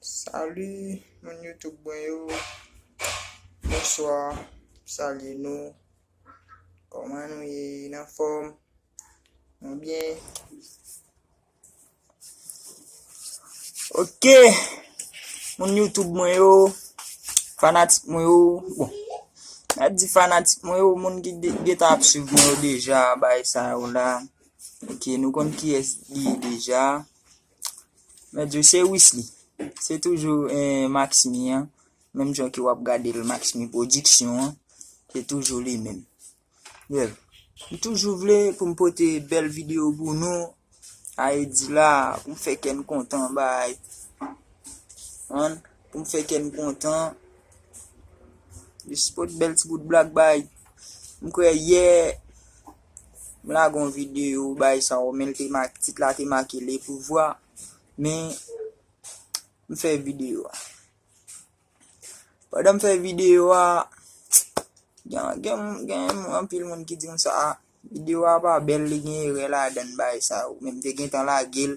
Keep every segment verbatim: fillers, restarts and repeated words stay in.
Salut, moun YouTube mwen yo. Bonswa, salye nou. Kòman nou ye? N anfòm? Nou byen? Ok, moun YouTube mwen yo, fanatik mwen yo, bon, m ap di fanatik mwen yo, moun ki de- gentan ap swiv mwen yo deja, bagay sa yo la. Ok, nou konn kiyès li ye deja. Mèt yo se Wisly. Se toujou eh, Maxmi an. Menm jan ke w ap gade l Maxmi Production an. Se toujou li menm. Yeah. M toujou vle pou m pote bèl videyo pou nou. Ayiti la, pou m fè kè n kontan bay. An, pou m fè kè n kontan. Jis pote bèl ti bout blag bay. M kwè yè, m lage yon videyo bay sa yo, men l te ma- tit la te make Le Pouvoir. Men m fè videyo a. Pandan m fè videyo a, gen, gen, gen anpil moun ki di m sa, videyo a pa bèl, li gen erè ladan l, bagay sa yo. Men m te gentan lage l,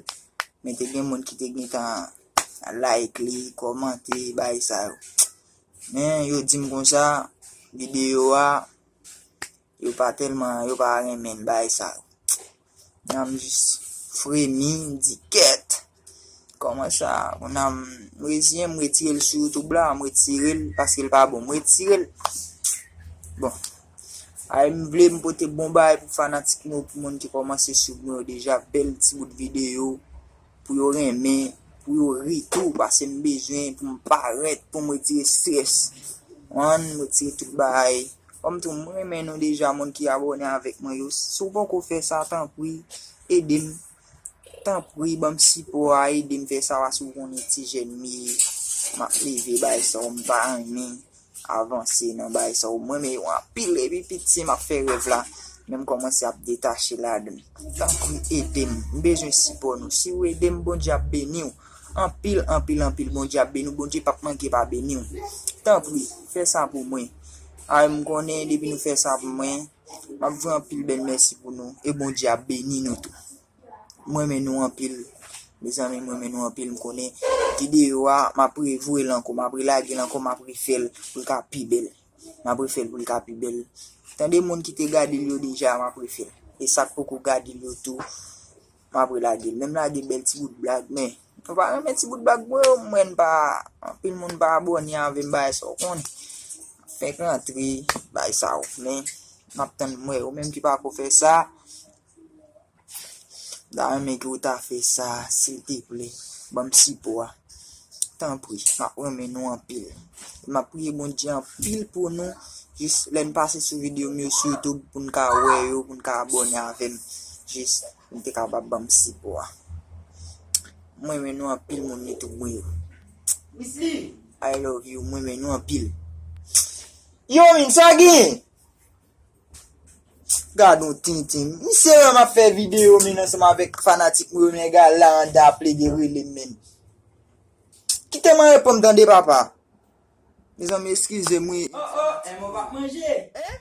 men te gen moun ki te gentan like li, kòmante, bagay sa yo. Men yo di m konsa, videyo a, yo pa tèlman, yo pa renmen bagay sa yo. Nan m jis fremi, m di kèt. Kòman sa? Kounye a m reziyen, m retire l sou YouTube la, m retire l paske l pa bon. M retire l. Bon. Ay, m vle m pote bon bagay pou fanatik nou, pou moun ki kòmanse swiv nou yo deja, bèl ti bout videyo pou yo renmen, pou yo ri tou, paske m bezwen pou m parèt, pou m retire estrès. Ann, m retire tout bagay. Kòm tou, m renmen nou deja, moun ki abòne avèk mwen yo. Si w poko fè sa, tanpri, ede m. Tanpri, ban m sipò a, ede m fè sa, paske w konnen ti jèn m ye. M ap leve, bay sa, m pa renmen avanse nan bagay sa yo. Mwen, men yo anpil, epi piti, m ap fè rèv la. Men m kòmanse ap detache ladan l. Tanpri, ede m. M bezwen sipò nou. Si w ede m, Bondye ap beni w. Anpil, anpil, anpil. Bondye ap beni w. Bondye p ap manke pa beni w. Tanpri, fè sa pou mwen. Ay, m konnen, depi nou fè sa pou mwen, m ap voye anpil bèl mèsi pou nou. E Bondye ap beni nou tou. M renmen nou anpil. Mezanmi, m renmen nou anpil. M konnen videyo a, m ap revoye l ankò, m ap relage l ankò, m ap refè l pou l ka pi bèl. M ap refè l pou l ka pi bèl. Tande moun ki te gade l yo deja, m ap refè l. E sa k poko gade l yo tou, m ap relage l. Men m lage bèl ti bout blag, men nou pa renmen ti bout blag mwen yo, m wè n pa, anpil moun pa abòne avè m, bagay sa w konnen. Fèk rantre, bagay sa yo. Men m ap tann mwen, ou menm ki pako fè sa, m ta renmen ke w ta fè sa, silteplè. Ban m sipò a. Tanpri, m ap renmen nou anpil. M ap priye Bondye anpil pou nou. Jis lè n pase sou videyo m yo sou YouTube pou n ka wè yo, pou n ka abòne avè m. Jis pou n te kapab ban m sipò a. M renmen nou anpil, moun YouTube mwen yo. I love you, m renmen nou anpil. Yo, min, sa gen? Gad on tintin. Misye wè m ap fè videyo, men ansanm avèk fanatik mwen yo, nèg la la anndan ap plede rele m, men. Kite m an repo m, tande, papa. Mezanmi, eskize m, wi. Oh, oh, Enmo p ap manje. Hein?